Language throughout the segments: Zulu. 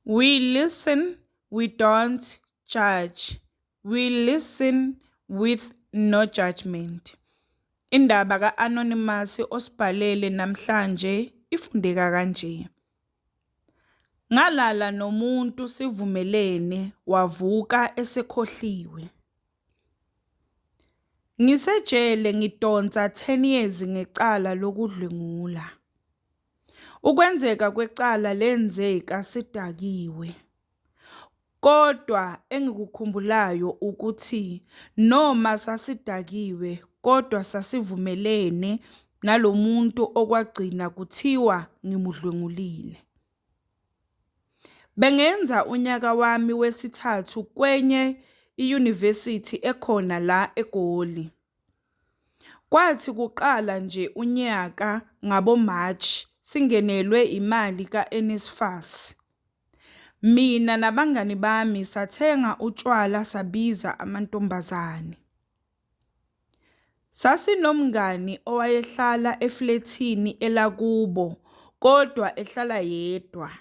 We listen, we don't judge. We listen with no judgment. Indaba ka-Anonymous osibhalele namhlanje ifundeka kanje. Ngalala nomuntu sivumelene wavuka esekhohliwe. Ngisejele ngidonsa 10 years ngecala lokudlwengula. Ukwenzeka kwecala lenzeka sidakiwe. Kodwa engikukhumbulayo ukuthi noma sasidakiwe kodwa sasivumelene nalo muntu okwagcina kuthiwa ngimudlwengulile. Bengenza unyaka wami wesithathu kwenye iyunivesithi ekhona la eGoli. Kwathi kuqala nje unyaka ngabo-March singenelwe imali ka-NSFAS. Mina nabangani bami sathenga utshwala sabiza amantombazane. Sasinomngani owayehlala eflethini elakubo kodwa ehlala yedwa.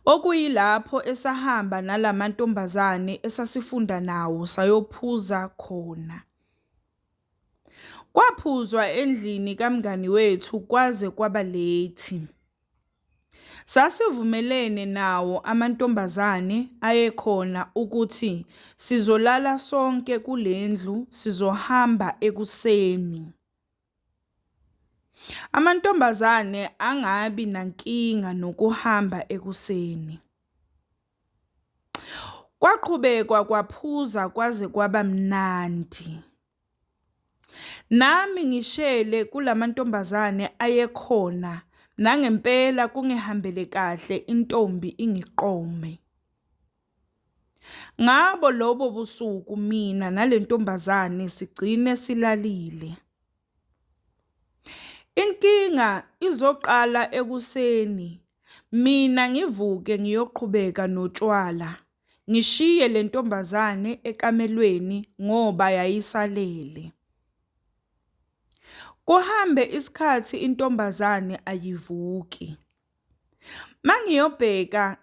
Okuyilapho esahamba nalamantombazane esasifunda nawo sayophuza khona. Kwaphuzwa endlini kamngani wethu kwaze kwaba late. Sasivumelene nawo amantombazane ayekhona ukuthi sizolala sonke kule ndlu sizohamba ekuseni. Amantombazane angabi nankinga nokuhamba ekuseni. Kwaqhubekwa kwaphuza kwaze kwaba mnandi. Nami ngishele kulamantombazane ayekhona nangempela kungihambele kahle intombi ingiqome. Ngabo lobo busuku mina nale ntombazane sigcine silalile. Inkinga izoqala ekuseni mina ngivuke ngiyoqhubeka notshwala ngishiye le ntombazane ekamelweni ngoba yayisalele. Kuhambe isikhathi intombazane ayivuki. Mangiyobheka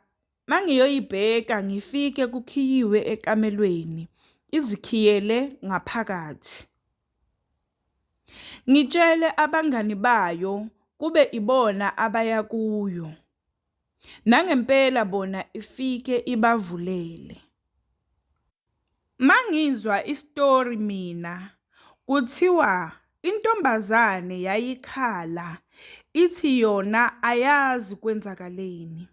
mangiyoyibheka ngifike kukhiyiwe ekamelweni izikhiyele ngaphakathi. Ngitshele abangani bayo kube ibona abaya kuyo. Nangempela bona ifike ibavulele. Mangizwa isitori mina kuthiwa intombazane yayikhala ithi yona ayazi kwenzakaleni.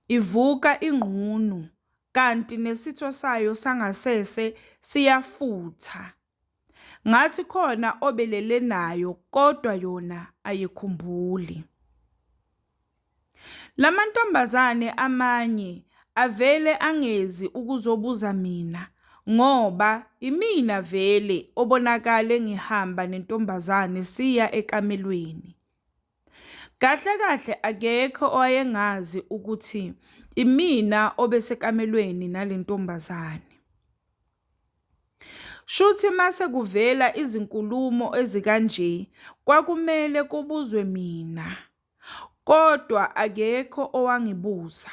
Ivuka inqunu kanti nesitho sayo sangasese siyafutha. Ngathi khona obelele nayo kodwa yona ayikhumbuli. Lamantombazane amanye avele angezi ukuzobuza mina ngoba imina vele obonakale ngihamba nentombazane siya ekamelweni. Kahle kahle akekho owayengazi ukuthi imina obesekamelweni nalentombazane. Shuthi mase kuvela izinkulumo ezikanje kwakumele kubuzwe mina kodwa akekho owangibuza.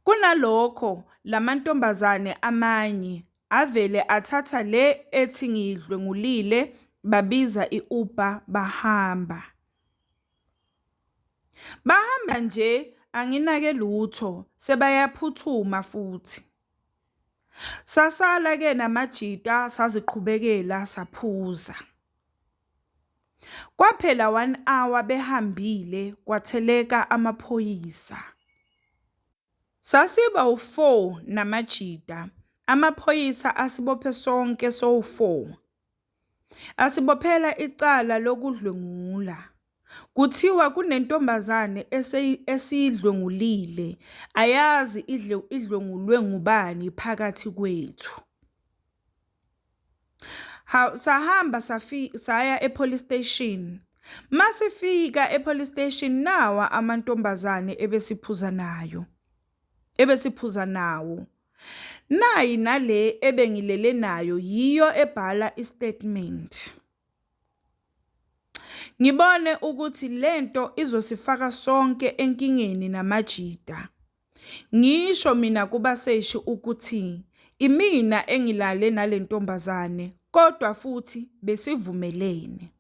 Kunalokho lamantombazane amanye avele athatha le ethi ngiyidlwengulile babiza i-Uber bahamba. Bahamba nje anginake lutho sebayaphuthuma futhi. Sasala ke namajita saziqhubekela saphuza. Kwaphela 1 hour behambile kwatheleka amaphoyisa. Sasiba u-4 namajita, amaphoyisa asibophe sonke sowu-4. Asibophela icala lokudlwengula. Kuthiwa kunentombazane esiyidlwengulile ayazi idlwengulwe ngubani phakathi kwethu. Sahamba saya e-police station. Masifika e-police station nawa amantombazane ebesiphuza nayo. Ebesiphuza nawo. Nayi nale ebengilele nayo yiyo ebhala istatement. Ngibone ukuthi lento izosifaka sonke enkingeni namajita. Ngisho mina kubaseshi ukuthi imina engilale nale ntombazane kodwa futhi besivumelene.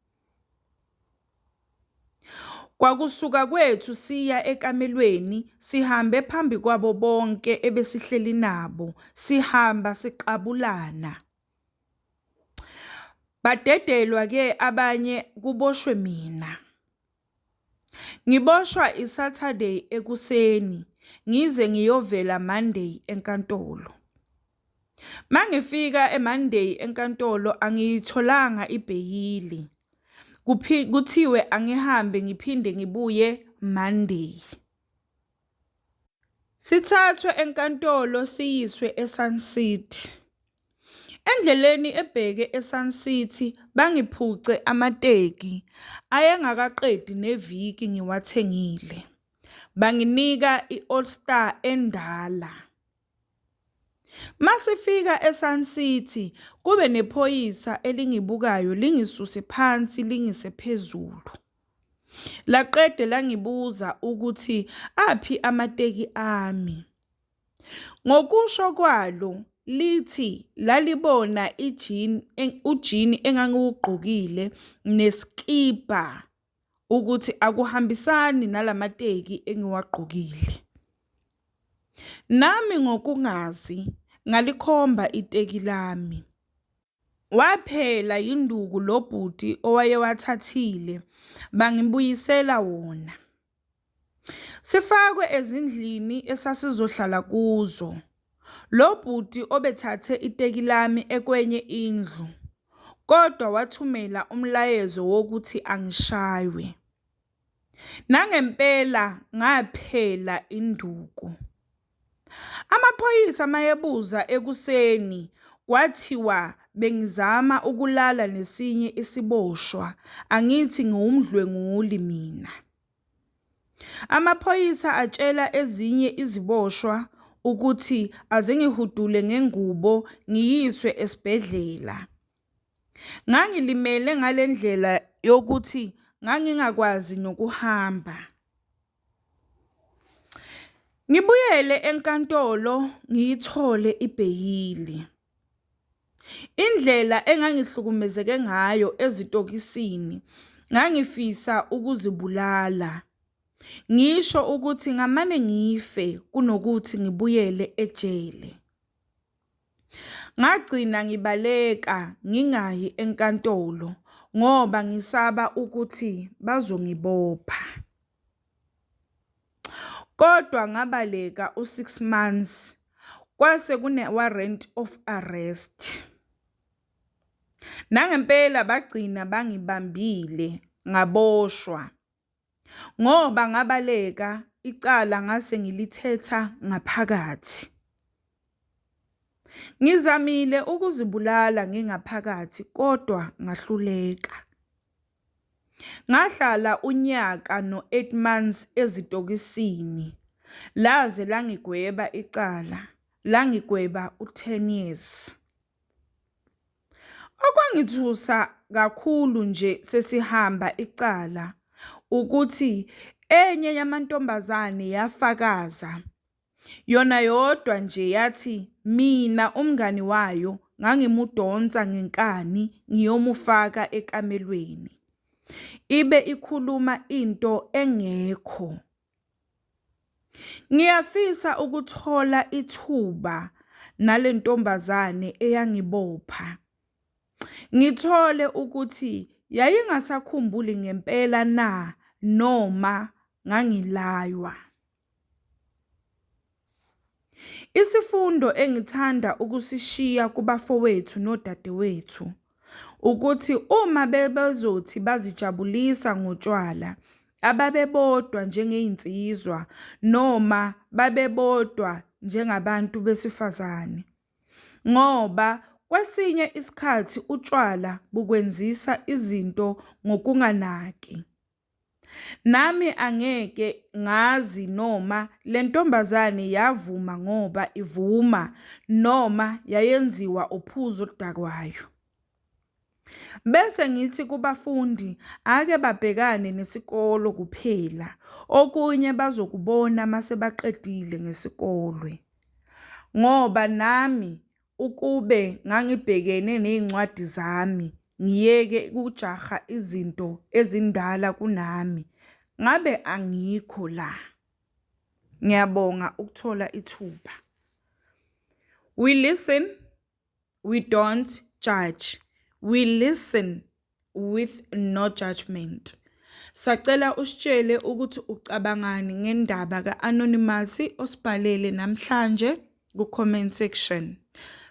Kwakusuka kwethu siya ekamelweni sihambe phambi kwabo bonke ebesihleli nabo sihamba siqabulana. Badedelwa ke abanye kuboshwe mina. Ngiboshwa iSaturday ekuseni ngize ngiyovela Monday enkantolo. Mangifika eMonday enkantolo angiyitholanga ibheyili. Kuthiwe angihambe ngiphinde ngibuye Monday. Sithathwe enkantolo siyiswe eSun City. Endleleni ebheke eSun City bangiphuce amateki ayengakaqedi neviki ngiwathengile. Banginika i-All Star endala. Masifika eSun City kube nephoyisa elingibukayo lingisuse phansi lingise phezulu. Laqede langibuza ukuthi aphi amateki ami. Ngokusho kwalo lithi lalibona ujini engangiwugqokile neskibha ukuthi akuhambisani nalamateki engiwagqokile. Nami ngokungazi ngalikhomba iteki lami. Waphela yinduku lo bhuti owayewathathile bangibuyisela wona. Sifakwe ezindlini esasizohlala kuzo. Lo bhuti obethathe iteki lami ekwenye indlu, kodwa wathumela umlayezo wokuthi angishaywe. Nangempela ngaphela induku. Amaphoyisa mayebuza ekuseni kwathiwa bengizama ukulala nesinye isiboshwa, angithi ngiwumdlwenguli mina. Amaphoyisa atshela ezinye iziboshwa ukuthi azingihudule ngengubo ngiyiswe esibhedlela. Ngangilimele ngale ndlela yokuthi ngangingakwazi nokuhamba. Ngibuyele enkantolo ngiyithole ibheyili. Indlela engangihlukumezeke ngayo ezitokisini ngangifisa ukuzibulala. Ngisho ukuthi ngamane ngife kunokuthi ngibuyele ejele. Ngagcina ngibaleka ngingayi enkantolo ngoba ngisaba ukuthi bazongibopha. Kodwa ngabaleka u-6 months kwase kune-warrant of arrest. Nangempela bagcina bangibambile ngaboshwa. Ngoba ngabaleka icala ngase ngilithetha ngaphakathi. Ngizamile ukuzibulala ngingaphakathi kodwa ngahluleka. Ngahlala unyaka no-8 months ezitokisini. Laze langigweba icala, langigweba u-10 years. Okwangithusa kakhulu nje sesihamba icala ukuthi enye yamantombazane yafakaza. Yona yodwa nje yathi mina umngani wayo ngangimudonsa ngenkani ngiyomufaka ekamelweni. Ibe ikhuluma into engekho. Ngiyafisa ukuthola ithuba nale ntombazane eyangibopha. Ngithole ukuthi yayingasakhumbuli ngempela na noma ngangilaywa. Isifundo engithanda ukusishiya kubafowethu nodadewethu ukuthi uma bebezothi bazijabulisa ngotshwala ababebodwa njengezinsizwa noma babebodwa njengabantu besifazane. Ngoba kwesinye isikhathi utshwala bukwenzisa izinto ngokunganaki. Nami angeke ngazi noma le ntombazane yavuma ngoba ivuma noma yayenziwa uphuzo oludakwayo. Bese ngithi kubafundi ake babhekane nesikolo kuphela, okunye bazokubona mase baqedile ngesikole. Ngoba nami ukube ngangibhekene ney'ncwadi zami, ngiyeke ukujaha izinto ezindala kunami, ngabe angikho la. Ngiyabonga ukuthola ithuba. We listen, we don't judge. We listen with no judgment. Sacela usitshele ukuthi ucabangani ngendaba ka-Anonymous osibhalele namhlanje ku-comment section.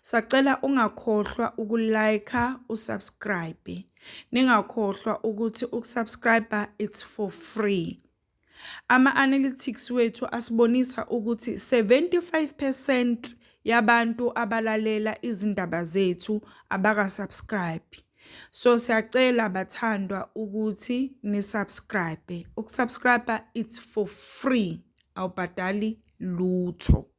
Sacela ungakhohlwa uku-like, usubscribe. Ningakhohlwa ukuthi ukusubscribe it's for free. Ama-analytics wethu asibonisa ukuthi 75% yabantu abalalela izindaba zethu abaka-subscribe. So siyacela bathandwa ukuthi ni-subscribe. Ukusubscribe it's for free. Awubhadali lutho.